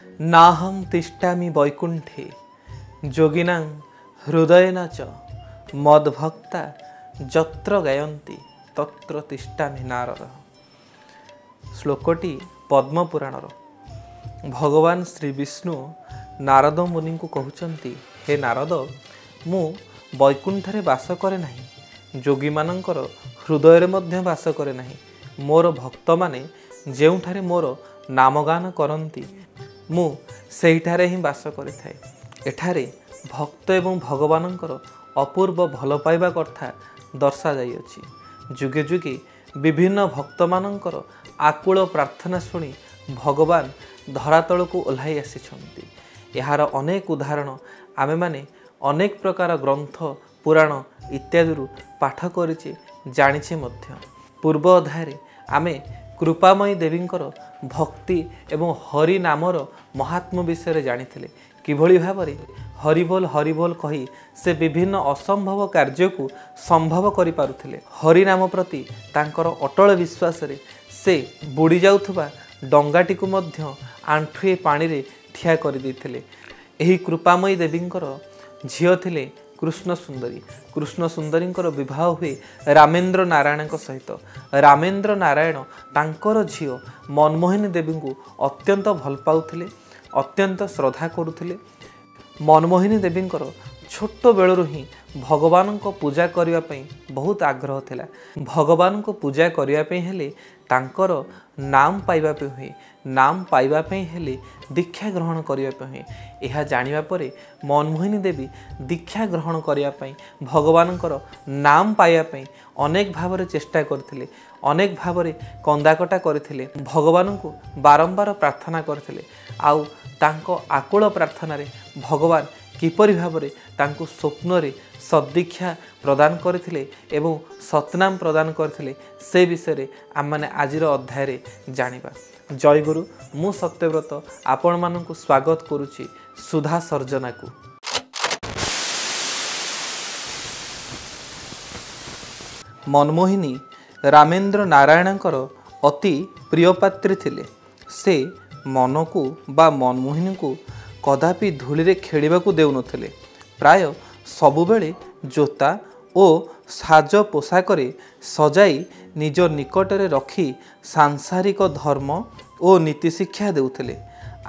ନାହଂ ତିଷ୍ଠାମି ବୈକୁଣ୍ଠେ ଯୋଗିନାଂ ହୃଦୟେନ ଚ ମଦ୍ଭକ୍ତା ଯତ୍ର ଗାୟନ୍ତି ତତ୍ର ତିଷ୍ଠାମି ନାରଦ। ଶ୍ଲୋକଟି ପଦ୍ମପୁରାଣର। ଭଗବାନ ଶ୍ରୀ ବିଷ୍ଣୁ ନାରଦ ମୁନିଙ୍କୁ କହୁଛନ୍ତି, ହେ ନାରଦ, ମୁଁ ବୈକୁଣ୍ଠରେ ବାସ କରେ ନାହିଁ, ଯୋଗୀମାନଙ୍କର ହୃଦୟରେ ମଧ୍ୟ ବାସ କରେ ନାହିଁ। ମୋର ଭକ୍ତମାନେ ଯେଉଁଠାରେ ମୋର ନାମଗାନ କରନ୍ତି, ମୁଁ ସେହିଠାରେ ହିଁ ବାସ କରିଥାଏ। ଏଠାରେ ଭକ୍ତ ଏବଂ ଭଗବାନଙ୍କର ଅପୂର୍ବ ଭଲ ପାଇବା କଥା ଦର୍ଶାଯାଇଅଛି। ଯୁଗେ ଯୁଗେ ବିଭିନ୍ନ ଭକ୍ତମାନଙ୍କର ଆକୁଳ ପ୍ରାର୍ଥନା ଶୁଣି ଭଗବାନ ଧରାତଳକୁ ଓହ୍ଲାଇ ଆସିଛନ୍ତି। ଏହାର ଅନେକ ଉଦାହରଣ ଆମେମାନେ ଅନେକ ପ୍ରକାର ଗ୍ରନ୍ଥ, ପୁରାଣ ଇତ୍ୟାଦିରୁ ପାଠ କରିଛେ, ଜାଣିଛେ ମଧ୍ୟ। ପୂର୍ବ ଅଧ୍ୟାୟରେ ଆମେ କୃପାମୟୀ ଦେବୀଙ୍କର ଭକ୍ତି ଏବଂ ହରି ନାମର ମହାତ୍ମ୍ୟ ବିଷୟରେ ଜାଣିଥିଲେ। କିଭଳି ଭାବରେ ହରିବୋଲ ହରିବୋଲ କହି ସେ ବିଭିନ୍ନ ଅସମ୍ଭବ କାର୍ଯ୍ୟକୁ ସମ୍ଭବ କରିପାରୁଥିଲେ। ହରିନାମ ପ୍ରତି ତାଙ୍କର ଅଟଳ ବିଶ୍ୱାସରେ ସେ ବୁଡ଼ି ଯାଉଥିବା ଡଙ୍ଗାଟିକୁ ମଧ୍ୟ ଆଣ୍ଠୁଏ ପାଣିରେ ଠିଆ କରିଦେଇଥିଲେ। ଏହି କୃପାମୟୀ ଦେବୀଙ୍କର ଝିଅ ଥିଲେ କୃଷ୍ଣ ସୁନ୍ଦରୀ। କୃଷ୍ଣ ସୁନ୍ଦରୀଙ୍କର ବିବାହ ହୁଏ ରାମେନ୍ଦ୍ର ନାରାୟଣଙ୍କ ସହିତ। ରାମେନ୍ଦ୍ର ନାରାୟଣ ତାଙ୍କର ଝିଅ ମନମୋହିନୀ ଦେବୀଙ୍କୁ ଅତ୍ୟନ୍ତ ଭଲ ପାଉଥିଲେ, ଅତ୍ୟନ୍ତ ଶ୍ରଦ୍ଧା କରୁଥିଲେ। ମନମୋହିନୀ ଦେବୀଙ୍କର ଛୋଟ ବେଳରୁ ହିଁ ଭଗବାନଙ୍କ ପୂଜା କରିବା ପାଇଁ ବହୁତ ଆଗ୍ରହ ଥିଲା। ଭଗବାନଙ୍କୁ ପୂଜା କରିବା ପାଇଁ ହେଲେ ତାଙ୍କର ନାମ ପାଇବା ପାଇଁ ହୁଏ, ନାମ ପାଇବା ପାଇଁ ହେଲେ ଦୀକ୍ଷା ଗ୍ରହଣ କରିବା ପାଇଁ ହୁଏ। ଏହା ଜାଣିବା ପରେ ମନମୋହିନୀ ଦେବୀ ଦୀକ୍ଷା ଗ୍ରହଣ କରିବା ପାଇଁ, ଭଗବାନଙ୍କର ନାମ ପାଇବା ପାଇଁ ଅନେକ ଭାବରେ ଚେଷ୍ଟା କରିଥିଲେ, ଅନେକ ଭାବରେ କନ୍ଦାକଟା କରିଥିଲେ, ଭଗବାନଙ୍କୁ ବାରମ୍ବାର ପ୍ରାର୍ଥନା କରିଥିଲେ। ଆଉ ତାଙ୍କ ଆକୁଳ ପ୍ରାର୍ଥନାରେ ଭଗବାନ କିପରି ଭାବରେ ତାଙ୍କୁ ସ୍ୱପ୍ନରେ ସଦୀକ୍ଷା ପ୍ରଦାନ କରିଥିଲେ ଏବଂ ସତନାମ ପ୍ରଦାନ କରିଥିଲେ, ସେ ବିଷୟରେ ଆମେମାନେ ଆଜିର ଅଧ୍ୟାୟରେ ଜାଣିବା। ଜୟଗୁରୁ, ମୁଁ ସତ୍ୟବ୍ରତ ଆପଣମାନଙ୍କୁ ସ୍ୱାଗତ କରୁଛି ସୁଧା ସର୍ଜନାକୁ। ମନମୋହିନୀ ରାମେନ୍ଦ୍ର ନାରାୟଣଙ୍କର ଅତି ପ୍ରିୟପାତ୍ରୀ ଥିଲେ। ସେ ମନକୁ ବା ମନମୋହିନୀଙ୍କୁ କଦାପି ଧୂଳିରେ ଖେଳିବାକୁ ଦେଉନଥିଲେ। ପ୍ରାୟ ସବୁବେଳେ ଜୋତା ଓ ସାଜ ପୋଷାକରେ ସଜାଇ ନିଜ ନିକଟରେ ରଖି ସାଂସାରିକ ଧର୍ମ ଓ ନୀତିଶିକ୍ଷା ଦେଉଥିଲେ।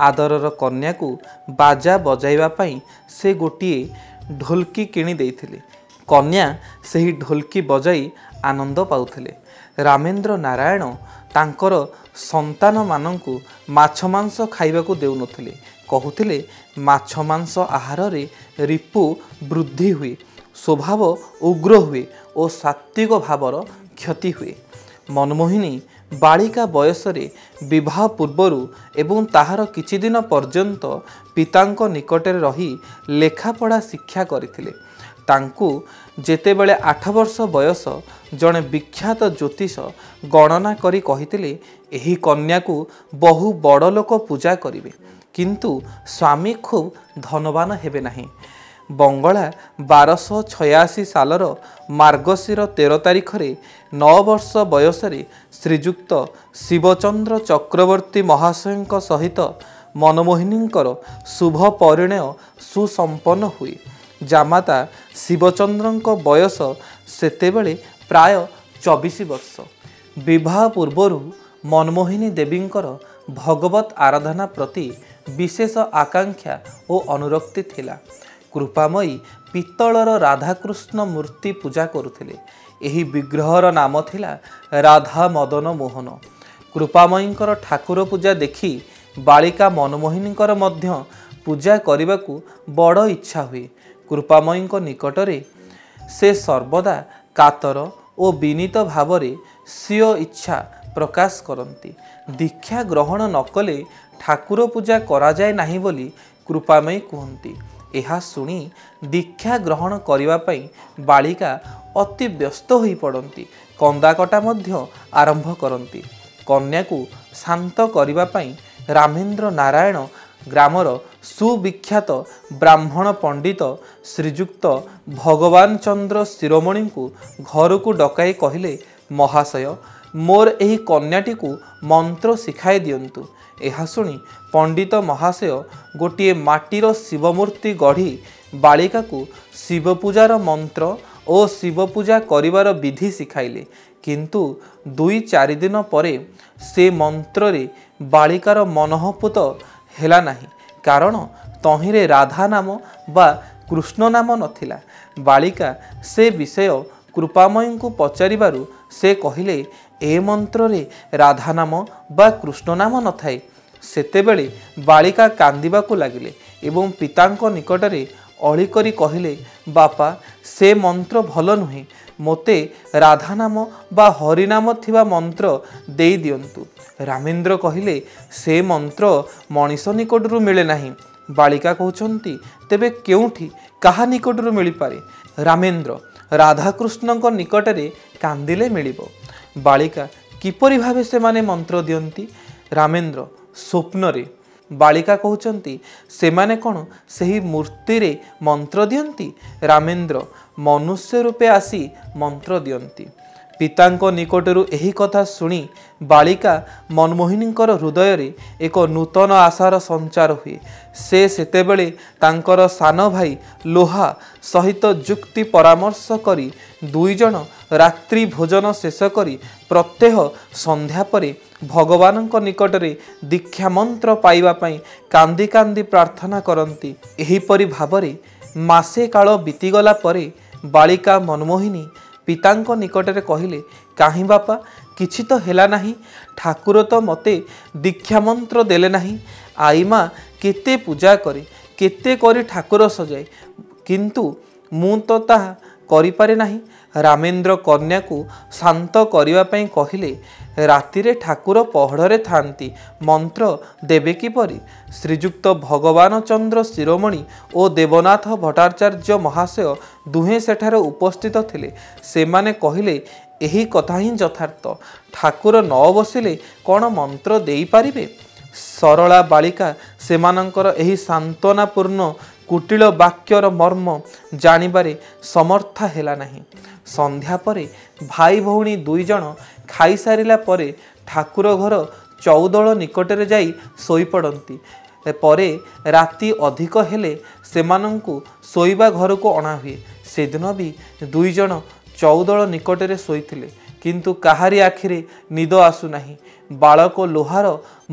ଆଦରର କନ୍ୟାକୁ ବାଜା ବଜାଇବା ପାଇଁ ସେ ଗୋଟିଏ ଢୋଲକି କିଣି ଦେଇଥିଲେ। କନ୍ୟା ସେହି ଢୋଲକି ବଜାଇ ଆନନ୍ଦ ପାଉଥିଲେ। ରାମେନ୍ଦ୍ର ନାରାୟଣ ତାଙ୍କର ସନ୍ତାନମାନଙ୍କୁ ମାଛ ମାଂସ ଖାଇବାକୁ ଦେଉନଥିଲେ। କହୁଥିଲେ, ମାଛ ମାଂସ ଆହାରରେ ରିପୁ ବୃଦ୍ଧି ହୁଏ, ସ୍ୱଭାବ ଉଗ୍ର ହୁଏ ଓ ସାତ୍ତ୍ୱିକ ଭାବର କ୍ଷତି ହୁଏ। ମନମୋହିନୀ ବାଳିକା ବୟସରେ ବିବାହ ପୂର୍ବରୁ ଏବଂ ତାହାର କିଛିଦିନ ପର୍ଯ୍ୟନ୍ତ ପିତାଙ୍କ ନିକଟରେ ରହି ଲେଖାପଢ଼ା ଶିକ୍ଷା କରିଥିଲେ। ତାଙ୍କୁ ଯେତେବେଳେ 8 ବର୍ଷ ବୟସ, ଜଣେ ବିଖ୍ୟାତ ଜ୍ୟୋତିଷ ଗଣନା କରି କହିଥିଲେ, ଏହି କନ୍ୟାକୁ ବହୁ ବଡ଼ ଲୋକ ପୂଜା କରିବେ, କିନ୍ତୁ ସ୍ୱାମୀ ଖୁବ୍ ଧନବାନ ହେବେ ନାହିଁ। ବଙ୍ଗଳା 1286 ସାଲର ମାର୍ଗଶିର 13 ତାରିଖରେ 9 ବର୍ଷ ବୟସରେ ଶ୍ରୀଯୁକ୍ତ ଶିବଚନ୍ଦ୍ର ଚକ୍ରବର୍ତ୍ତୀ ମହାଶୟଙ୍କ ସହିତ ମନମୋହିନୀଙ୍କର ଶୁଭ ପରିଣୟ ସୁସମ୍ପନ୍ନ ହୁଏ। ଜାମାତା ଶିବଚନ୍ଦ୍ରଙ୍କ ବୟସ ସେତେବେଳେ ପ୍ରାୟ 24 ବର୍ଷ। ବିବାହ ପୂର୍ବରୁ ମନମୋହିନୀ ଦେବୀଙ୍କର ଭଗବତ ଆରାଧନା ପ୍ରତି ବିଶେଷ ଆକାଂକ୍ଷା ଓ ଅନୁରକ୍ତି ଥିଲା। କୃପାମୟୀ ପିତ୍ତଳର ରାଧାକୃଷ୍ଣ ମୂର୍ତ୍ତି ପୂଜା କରୁଥିଲେ। ଏହି ବିଗ୍ରହର ନାମ ଥିଲା ରାଧା ମଦନ ମୋହନ। କୃପାମୟୀଙ୍କର ଠାକୁର ପୂଜା ଦେଖି ବାଳିକା ମନମୋହିନୀଙ୍କର ମଧ୍ୟ ପୂଜା କରିବାକୁ ବଡ଼ ଇଚ୍ଛା ହୁଏ। କୃପାମୟୀଙ୍କ ନିକଟରେ ସେ ସର୍ବଦା କାତର ଓ ବିନୀତ ଭାବରେ ସ୍ୱୀୟ ଇଚ୍ଛା ପ୍ରକାଶ କରନ୍ତି। ଦୀକ୍ଷା ଗ୍ରହଣ ନ କଲେ ଠାକୁର ପୂଜା କରାଯାଏ ନାହିଁ ବୋଲି କୃପାମୟୀ କୁହନ୍ତି। ଏହା ଶୁଣି ଦୀକ୍ଷା ଗ୍ରହଣ କରିବା ପାଇଁ ବାଳିକା ଅତି ବ୍ୟସ୍ତ ହୋଇପଡ଼ନ୍ତି, କନ୍ଦାକଟା ମଧ୍ୟ ଆରମ୍ଭ କରନ୍ତି। କନ୍ୟାକୁ ଶାନ୍ତ କରିବା ପାଇଁ ରାମେନ୍ଦ୍ର ନାରାୟଣ ଗ୍ରାମର ସୁବିଖ୍ୟାତ ବ୍ରାହ୍ମଣ ପଣ୍ଡିତ ଶ୍ରୀଯୁକ୍ତ ଭଗବାନ ଚନ୍ଦ୍ର ଶିରୋମଣିଙ୍କୁ ଘରକୁ ଡକାଇ କହିଲେ, ମହାଶୟ, ମୋର ଏହି କନ୍ୟାଟିକୁ ମନ୍ତ୍ର ଶିଖାଇ ଦିଅନ୍ତୁ। ଏହା ଶୁଣି ପଣ୍ଡିତ ମହାଶୟ ଗୋଟିଏ ମାଟିର ଶିବମୂର୍ତ୍ତି ଗଢ଼ି ବାଳିକାକୁ ଶିବପୂଜାର ମନ୍ତ୍ର ଓ ଶିବପୂଜା କରିବାର ବିଧି ଶିଖାଇଲେ। କିନ୍ତୁ 2-4 ଦିନ ପରେ ସେ ମନ୍ତ୍ରରେ ବାଳିକାର ମନଃପୁତ ହେଲା ନାହିଁ, କାରଣ ତହିଁରେ ରାଧା ନାମ ବା କୃଷ୍ଣ ନାମ ନଥିଲା। ବାଳିକା ସେ ବିଷୟ କୃପାମୟୀଙ୍କୁ ପଚାରିବାରୁ ସେ କହିଲେ, ଏ ମନ୍ତ୍ରରେ ରାଧା ନାମ ବା କୃଷ୍ଣ ନାମ ନଥାଏ। ସେତେବେଳେ ବାଳିକା କାନ୍ଦିବାକୁ ଲାଗିଲେ ଏବଂ ପିତାଙ୍କ ନିକଟରେ ଅଳି କରି କହିଲେ, ବାପା, ସେ ମନ୍ତ୍ର ଭଲ ନୁହେଁ, ମୋତେ ରାଧା ନାମ ବା ହରିନାମ ଥିବା ମନ୍ତ୍ର ଦେଇ ଦିଅନ୍ତୁ। ରାମେନ୍ଦ୍ର କହିଲେ, ସେ ମନ୍ତ୍ର ମଣିଷ ନିକଟରୁ ମିଳେ ନାହିଁ। ବାଳିକା କହୁଛନ୍ତି, ତେବେ କେଉଁଠି କାହା ନିକଟରୁ ମିଳିପାରେ? ରାମେନ୍ଦ୍ର, ରାଧାକୃଷ୍ଣଙ୍କ ନିକଟରେ କାନ୍ଦିଲେ ମିଳିବ। ବାଳିକା, କିପରି ଭାବେ ସେମାନେ ମନ୍ତ୍ର ଦିଅନ୍ତି? ରାମେନ୍ଦ୍ର, ସ୍ୱପ୍ନରେ। ବାଳିକା କହୁଛନ୍ତି, ସେମାନେ କ'ଣ ସେହି ମୂର୍ତ୍ତିରେ ମନ୍ତ୍ର ଦିଅନ୍ତି? ରାମେନ୍ଦ୍ର, ମନୁଷ୍ୟ ରୂପେ ଆସି ମନ୍ତ୍ର ଦିଅନ୍ତି। ପିତାଙ୍କ ନିକଟରୁ ଏହି କଥା ଶୁଣି ବାଳିକା ମନମୋହିନୀଙ୍କର ହୃଦୟରେ ଏକ ନୂତନ ଆଶାର ସଞ୍ଚାର ହୁଏ। ସେ ସେତେବେଳେ ତାଙ୍କର ସାନ ଭାଇ ଲୋହା ସହିତ ଯୁକ୍ତି ପରାମର୍ଶ କରି ଦୁଇଜଣ ରାତ୍ରି ଭୋଜନ ଶେଷ କରି ପ୍ରତ୍ୟହ ସନ୍ଧ୍ୟା ପରେ ଭଗବାନଙ୍କ ନିକଟରେ ଦୀକ୍ଷା ମନ୍ତ୍ର ପାଇବା ପାଇଁ କାନ୍ଦି କାନ୍ଦି ପ୍ରାର୍ଥନା କରନ୍ତି। ଏହିପରି ଭାବରେ ମାସେ କାଳ ବିତିଗଲା ପରେ ବାଳିକା ମନମୋହିନୀ ପିତାଙ୍କ ନିକଟରେ କହିଲେ, କାହିଁ ବାପା, କିଛି ତ ହେଲା ନାହିଁ, ଠାକୁର ତ ମୋତେ ଦୀକ୍ଷା ମନ୍ତ୍ର ଦେଲେ ନାହିଁ। ଆଈମା କେତେ ପୂଜା କରେ, କେତେ କରି ଠାକୁର ସଜାଏ, କିନ୍ତୁ ମୁଁ ତ ତାହା କରିପାରେ ନାହିଁ। ରାମେନ୍ଦ୍ର କନ୍ୟାକୁ ଶାନ୍ତ କରିବା ପାଇଁ କହିଲେ, ରାତିରେ ଠାକୁର ପହଡ଼ରେ ଥାନ୍ତି, ମନ୍ତ୍ର ଦେବେ କିପରି? ଶ୍ରୀଯୁକ୍ତ ଭଗବାନ ଚନ୍ଦ୍ର ଶିରୋମଣି ଓ ଦେବନାଥ ଭଟ୍ଟାଚାର୍ଯ୍ୟ ମହାଶୟ ଦୁହେଁ ସେଠାରେ ଉପସ୍ଥିତ ଥିଲେ। ସେମାନେ କହିଲେ, ଏହି କଥା ହିଁ ଯଥାର୍ଥ, ଠାକୁର ନ ବସିଲେ କ'ଣ ମନ୍ତ୍ର ଦେଇପାରିବେ? ସରଳା ବାଳିକା ସେମାନଙ୍କର ଏହି ସାନ୍ତ୍ୱନାପୂର୍ଣ୍ଣ କୁଟିଳ ବାକ୍ୟର ମର୍ମ ଜାଣିବାରେ ସମର୍ଥା ହେଲା ନାହିଁ। ସନ୍ଧ୍ୟା ପରେ ଭାଇ ଭଉଣୀ ଦୁଇଜଣ ଖାଇସାରିଲା ପରେ ଠାକୁର ଘର ଚଉଦଳ ନିକଟରେ ଯାଇ ଶୋଇପଡ଼ନ୍ତି। ପରେ ରାତି ଅଧିକ ହେଲେ ସେମାନଙ୍କୁ ଶୋଇବା ଘରକୁ ଅଣାହୁଏ। ସେଦିନ ବି ଦୁଇଜଣ ଚଉଦଳ ନିକଟରେ ଶୋଇଥିଲେ, କିନ୍ତୁ କାହାରି ଆଖିରେ ନିଦ ଆସୁନାହିଁ। ବାଳକ ଲୋହାର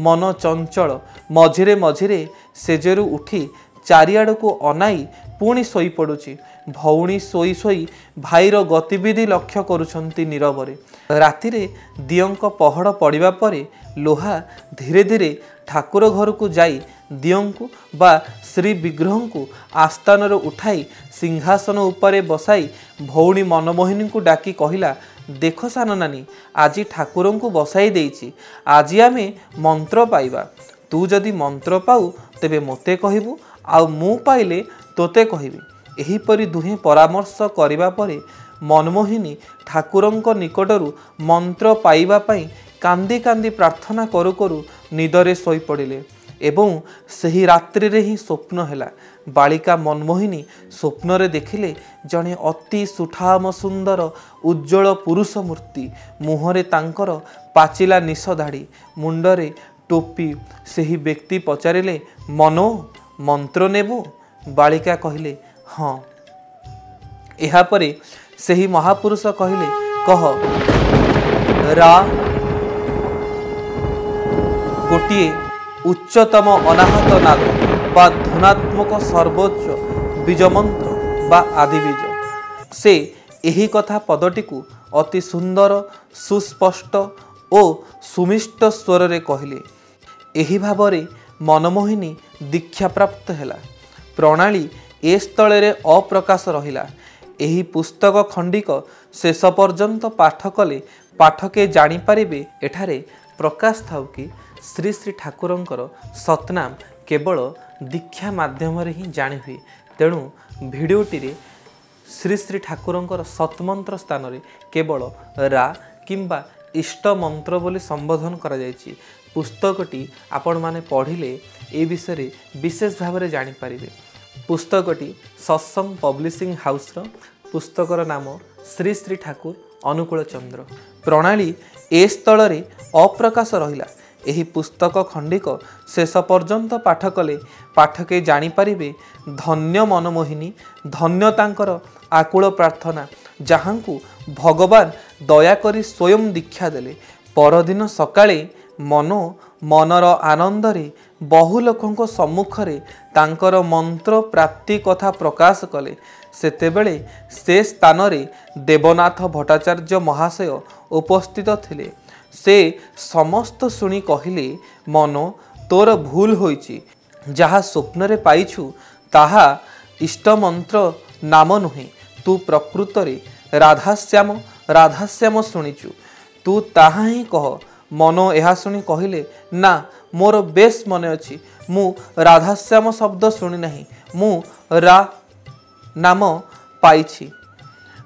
ମନ ଚଞ୍ଚଳ, ମଝିରେ ମଝିରେ ଶେଯରୁ ଉଠି ଚାରିଆଡ଼କୁ ଅନାଇ ପୁଣି ଶୋଇପଡ଼ୁଛି। ଭଉଣୀ ଶୋଇ ଶୋଇ ଭାଇର ଗତିବିଧି ଲକ୍ଷ୍ୟ କରୁଛନ୍ତି ନୀରବରେ। ରାତିରେ ଦିଅଙ୍କ ପହଡ଼ ପଡ଼ିବା ପରେ ଲୋହା ଧୀରେ ଧୀରେ ଠାକୁର ଘରକୁ ଯାଇ ଦିଅଙ୍କୁ ବା ଶ୍ରୀ ବିଗ୍ରହଙ୍କୁ ଆସ୍ଥାନରୁ ଉଠାଇ ସିଂହାସନ ଉପରେ ବସାଇ ଭଉଣୀ ମନମୋହିନୀଙ୍କୁ ଡାକି କହିଲା, ଦେଖ ସାନ ନାନୀ, ଆଜି ଠାକୁରଙ୍କୁ ବସାଇ ଦେଇଛି, ଆଜି ଆମେ ମନ୍ତ୍ର ପାଇବା। ତୁ ଯଦି ମନ୍ତ୍ର ପାଉ ତେବେ ମୋତେ କହିବୁ, ଆଉ ମୁଁ ପାଇଲେ ତୋତେ କହିବି। ଏହିପରି ଦୁହେଁ ପରାମର୍ଶ କରିବା ପରେ ମନମୋହିନୀ ଠାକୁରଙ୍କ ନିକଟରୁ ମନ୍ତ୍ର ପାଇବା ପାଇଁ କାନ୍ଦି କାନ୍ଦି ପ୍ରାର୍ଥନା କରୁ କରୁ ନିଦରେ ଶୋଇପଡ଼ିଲେ ଏବଂ ସେହି ରାତ୍ରିରେ ହିଁ ସ୍ୱପ୍ନ ହେଲା। ବାଳିକା ମନମୋହିନୀ ସ୍ୱପ୍ନରେ ଦେଖିଲେ ଜଣେ ଅତି ସୁଠାମ ସୁନ୍ଦର ଉଜ୍ଜ୍ୱଳ ପୁରୁଷ ମୂର୍ତ୍ତି, ମୁହଁରେ ତାଙ୍କର ପାଚିଲା ନିଶ ଦାଢ଼ି, ମୁଣ୍ଡରେ ଟୋପି। ସେହି ବ୍ୟକ୍ତି ପଚାରିଲେ, ମନୋ, ମନ୍ତ୍ର ନେବୁ? ବାଳିକା କହିଲେ, ହଁ। ଏହାପରେ ସେହି ମହାପୁରୁଷ କହିଲେ, କହ ରା ଗୋଟିଏ ଉଚ୍ଚତମ ଅନାହତ ନାଦ ବା ଧ୍ୱନାତ୍ମକ ସର୍ବୋଚ୍ଚ ବୀଜମନ୍ତ୍ର ବା ଆଦିବୀଜ। ସେ ଏହି କଥା ପଦଟିକୁ ଅତି ସୁନ୍ଦର, ସୁସ୍ପଷ୍ଟ ଓ ସୁମିଷ୍ଟ ସ୍ୱରରେ କହିଲେ। ଏହି ଭାବରେ ମନମୋହିନୀ ଦୀକ୍ଷାପ୍ରାପ୍ତ ହେଲା। ପ୍ରଣାଳୀ ଏ ସ୍ଥଳରେ ଅପ୍ରକାଶ ରହିଲା। ଏହି ପୁସ୍ତକ ଖଣ୍ଡିକ ଶେଷ ପର୍ଯ୍ୟନ୍ତ ପାଠ କଲେ ପାଠକେ ଜାଣିପାରିବେ। ଏଠାରେ ପ୍ରକାଶ ଥାଉ କି ଶ୍ରୀ ଶ୍ରୀ ଠାକୁରଙ୍କର ସତନାମ କେବଳ ଦୀକ୍ଷା ମାଧ୍ୟମରେ ହିଁ ଜାଣି ହୁଏ। ତେଣୁ ଭିଡ଼ିଓଟିରେ ଶ୍ରୀ ଶ୍ରୀ ଠାକୁରଙ୍କର ସତ୍ମନ୍ତ୍ର ସ୍ଥାନରେ କେବଳ ରା କିମ୍ବା ଇଷ୍ଟ ମନ୍ତ୍ର ବୋଲି ସମ୍ବୋଧନ କରାଯାଇଛି। ପୁସ୍ତକଟି ଆପଣମାନେ ପଢ଼ିଲେ ଏ ବିଷୟରେ ବିଶେଷ ଭାବରେ ଜାଣିପାରିବେ। ପୁସ୍ତକଟି ସତ୍ସଙ୍ଗ ପବ୍ଲିସିଂ ହାଉସ୍ର, ପୁସ୍ତକର ନାମ ଶ୍ରୀ ଶ୍ରୀ ଠାକୁର ଅନୁକୂଳ ଚନ୍ଦ୍ର। ପ୍ରଣାଳୀ ଏ ସ୍ଥଳରେ ଅପ୍ରକାଶ ରହିଲା। ଏହି ପୁସ୍ତକ ଖଣ୍ଡିକ ଶେଷ ପର୍ଯ୍ୟନ୍ତ ପାଠ କଲେ ପାଠକେ ଜାଣିପାରିବେ ଧନ୍ୟ ମନମୋହିନୀ, ଧନ୍ୟ ତାଙ୍କର ଆକୁଳ ପ୍ରାର୍ଥନା, ଯାହାଙ୍କୁ ଭଗବାନ ଦୟାକରି ସ୍ୱୟଂ ଦୀକ୍ଷା ଦେଲେ। ପରଦିନ ସକାଳେ ମନ ମନର ଆନନ୍ଦରେ ବହୁ ଲୋକଙ୍କ ସମ୍ମୁଖରେ ତାଙ୍କର ମନ୍ତ୍ର ପ୍ରାପ୍ତି କଥା ପ୍ରକାଶ କଲେ। ସେତେବେଳେ ସେ ସ୍ଥାନରେ ଦେବନାଥ ଭଟ୍ଟାଚାର୍ଯ୍ୟ ମହାଶୟ ଉପସ୍ଥିତ ଥିଲେ। ସେ ସମସ୍ତ ଶୁଣି କହିଲେ, ମନ, ତୋର ଭୁଲ ହୋଇଛି। ଯାହା ସ୍ୱପ୍ନରେ ପାଇଛୁ ତାହା ଇଷ୍ଟମନ୍ତ୍ର ନାମ ନୁହେଁ। ତୁ ପ୍ରକୃତରେ ରାଧାଶ୍ୟାମ ରାଧାଶ୍ୟାମ ଶୁଣିଛୁ, ତୁ ତାହା ହିଁ କହ। ମନ ଏହା ଶୁଣି କହିଲେ, ନା, ମୋର ବେଶ ମନେ ଅଛି, ମୁଁ ରାଧାଶ୍ୟାମ ଶବ୍ଦ ଶୁଣି ନାହିଁ, ମୁଁ ରା ନାମ ପାଇଛି।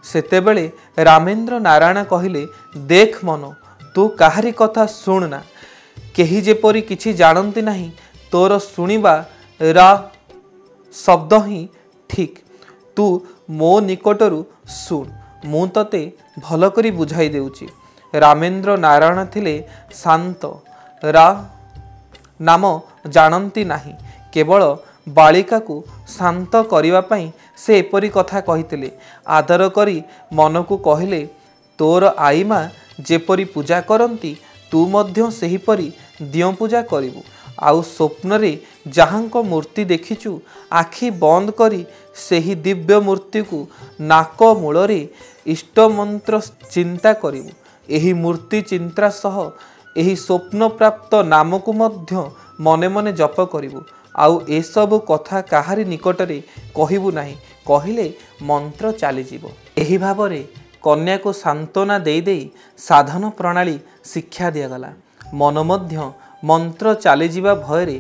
ସେତେବେଳେ ରାମେନ୍ଦ୍ର ନାରାୟଣ କହିଲେ, ଦେଖ ମନ, ତୁ କାହାରି କଥା ଶୁଣନା। କେହି ଯେପରି କିଛି ଜାଣନ୍ତି ନାହିଁ, ତୋର ଶୁଣିବା ରା ଶବ୍ଦ ହିଁ ଠିକ୍। ତୁ ମୋ ନିକଟରୁ ଶୁଣ, ମୁଁ ତତେ ଭଲ କରି ବୁଝାଇ ଦେଉଛି। ରାମେନ୍ଦ୍ର ନାରାୟଣ ଥିଲେ ଶାନ୍ତ, ରା ନାମ ଜାଣନ୍ତି ନାହିଁ। କେବଳ ବାଳିକାକୁ ଶାନ୍ତ କରିବା ପାଇଁ ସେ ଏପରି କଥା କହିଥିଲେ। ଆଦର କରି ମନକୁ କହିଲେ, ତୋର ଆଈମା ଯେପରି ପୂଜା କରନ୍ତି, ତୁ ମଧ୍ୟ ସେହିପରି ଦିଅଁ ପୂଜା କରିବୁ। ଆଉ ସ୍ୱପ୍ନରେ ଯାହାଙ୍କ ମୂର୍ତ୍ତି ଦେଖିଛୁ, ଆଖି ବନ୍ଦ କରି ସେହି ଦିବ୍ୟ ମୂର୍ତ୍ତିକୁ ନାକ ମୂଳରେ ଇଷ୍ଟମନ୍ତ୍ର ଚିନ୍ତା କରିବୁ। ଏହି ମୂର୍ତ୍ତି ଚିନ୍ତା ସହ ଏହି ସ୍ୱପ୍ନପ୍ରାପ୍ତ ନାମକୁ ମଧ୍ୟ ମନେ ମନେ ଜପ କରିବୁ। ଆଉ ଏସବୁ କଥା କାହାରି ନିକଟରେ କହିବୁ ନାହିଁ, କହିଲେ ମନ୍ତ୍ର ଚାଲିଯିବ। ଏହି ଭାବରେ କନ୍ୟାକୁ ସାନ୍ତ୍ୱନା ଦେଇ ଦେଇ ସାଧନ ପ୍ରଣାଳୀ ଶିକ୍ଷା ଦିଆଗଲା। ମନ ମଧ୍ୟ ମନ୍ତ୍ର ଚାଲିଯିବା ଭୟରେ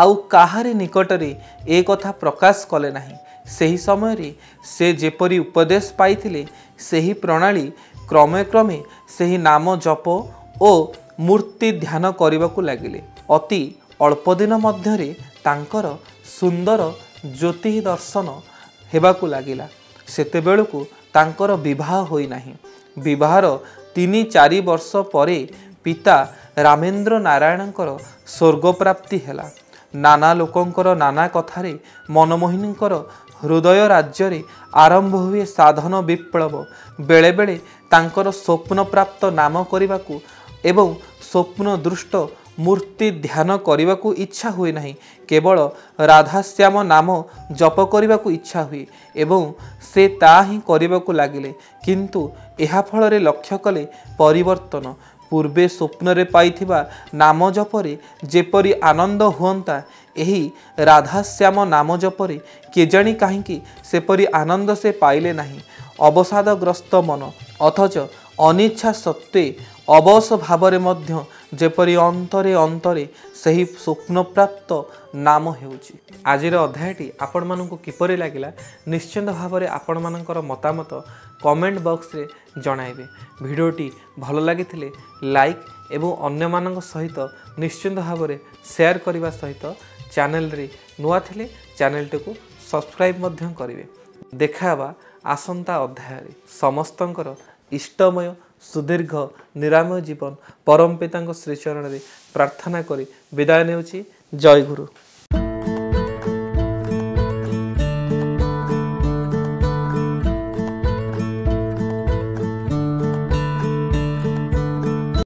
ଆଉ କାହାରି ନିକଟରେ ଏ କଥା ପ୍ରକାଶ କଲେ ନାହିଁ। ସେହି ସମୟରେ ସେ ଯେପରି ଉପଦେଶ ପାଇଥିଲେ, ସେହି ପ୍ରଣାଳୀ କ୍ରମେ କ୍ରମେ ସେହି ନାମ ଜପ ଓ ମୂର୍ତ୍ତି ଧ୍ୟାନ କରିବାକୁ ଲାଗିଲେ। ଅତି ଅଳ୍ପ ଦିନ ମଧ୍ୟରେ ତାଙ୍କର ସୁନ୍ଦର ଜ୍ୟୋତି ଦର୍ଶନ ହେବାକୁ ଲାଗିଲା। ସେତେବେଳକୁ ତାଙ୍କର ବିବାହ ହୋଇନାହିଁ। ବିବାହର 3-4 ବର୍ଷ ପରେ ପିତା ରାମେନ୍ଦ୍ର ନାରାୟଣଙ୍କର ସ୍ୱର୍ଗପ୍ରାପ୍ତି ହେଲା। ନାନା ଲୋକଙ୍କର ନାନା କଥାରେ ମନମୋହିନୀଙ୍କର ହୃଦୟ ରାଜ୍ୟରେ ଆରମ୍ଭ ହୁଏ ସାଧନ ବିପ୍ଳବ। ବେଳେବେଳେ ତାଙ୍କର ସ୍ୱପ୍ନପ୍ରାପ୍ତ ନାମ କରିବାକୁ ଏବଂ ସ୍ୱପ୍ନ ଦୃଷ୍ଟ ମୂର୍ତ୍ତି ଧ୍ୟାନ କରିବାକୁ ଇଚ୍ଛା ହୁଏ ନାହିଁ, କେବଳ ରାଧାଶ୍ୟାମ ନାମ ଜପ କରିବାକୁ ଇଚ୍ଛା ହୁଏ ଏବଂ ସେ ତା ହିଁ କରିବାକୁ ଲାଗିଲେ। କିନ୍ତୁ ଏହା ଫଳରେ ଲକ୍ଷ୍ୟ କଲେ ପରିବର୍ତ୍ତନ। ପୂର୍ବେ ସ୍ୱପ୍ନରେ ପାଇଥିବା ନାମ ଜପରେ ଯେପରି ଆନନ୍ଦ ହୁଅନ୍ତା, ଏହି ରାଧାଶ୍ୟାମ ନାମ ଜପରେ କେଜାଣି କାହିଁକି ସେପରି ଆନନ୍ଦ ସେ ପାଇଲେ ନାହିଁ। ଅବସାଦଗ୍ରସ୍ତ ମନ, ଅଥଚ ଅନିଚ୍ଛା ସତ୍ତ୍ୱେ ଅବଶ ଭାବରେ ମଧ୍ୟ ଯେପରି ଅନ୍ତରେ ଅନ୍ତରେ ସେହି ସ୍ୱପ୍ନପ୍ରାପ୍ତ ନାମ ହେଉଛି। ଆଜିର ଅଧ୍ୟାୟଟି ଆପଣମାନଙ୍କୁ କିପରି ଲାଗିଲା, ନିଶ୍ଚିତ ଭାବରେ ଆପଣମାନଙ୍କର ମତାମତ କମେଣ୍ଟ ବକ୍ସରେ ଜଣାଇବେ। ଭିଡ଼ିଓଟି ଭଲ ଲାଗିଥିଲେ ଲାଇକ୍ ଏବଂ ଅନ୍ୟମାନଙ୍କ ସହିତ ନିଶ୍ଚିତ ଭାବରେ ସେୟାର କରିବା ସହିତ ଚ୍ୟାନେଲରେ ନୂଆ ଥିଲେ ଚ୍ୟାନେଲଟିକୁ ସବସ୍କ୍ରାଇବ୍ ମଧ୍ୟ କରିବେ। ଦେଖା ହେବା ଆସନ୍ତା ଅଧ୍ୟାୟରେ। ସମସ୍ତଙ୍କର ଇଷ୍ଟମୟ ସୁଦୀର୍ଘ ନିରାମୟ ଜୀବନ ପରମପିତାଙ୍କ ଶ୍ରୀଚରଣରେ ପ୍ରାର୍ଥନା କରି ବିଦାୟ ନେଉଛି। ଜୟ ଗୁରୁ।